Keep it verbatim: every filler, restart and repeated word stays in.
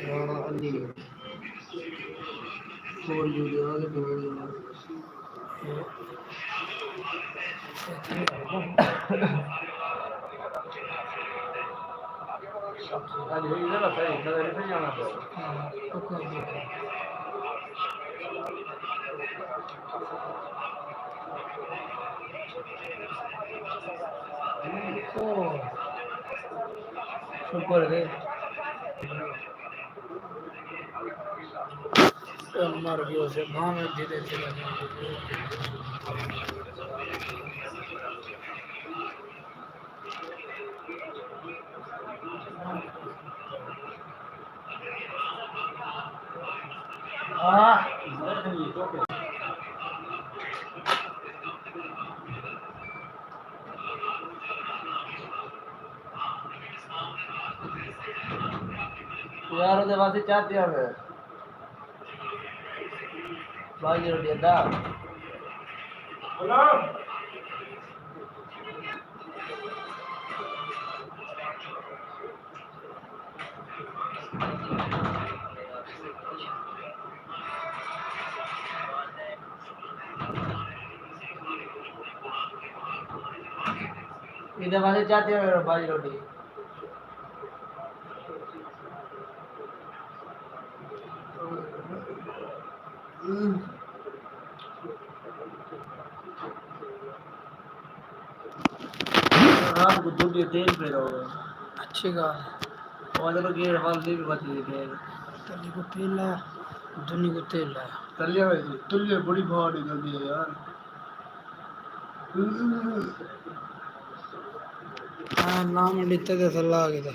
رانا علی۔ فور یو دے آگے ڈوڑ۔ شکر ہے۔ مر گیو سے بھاویں دھیرے دھیرے۔ یار، اودے واسطے چاہ پیا ہوئے۔ بھائی جی، روٹی ادا۔ ایں دے واسطے چاہ پیا ہوئے بھائی جی، روٹی۔ رات کو دودھ یا تیل پہ رہو۔ اچھی ڳالھ ہے۔ اور اگر گیڑ وال دی بھی بچ گئی تیل۔ تلی کو تیل لایا، دنی کو تیل لایا۔ تلیا ہوئی جی، تلیا بڑی بھاڑی دودھ ہے یار۔ ہاں، نام ݙتے تے تھلا آ ڳئے۔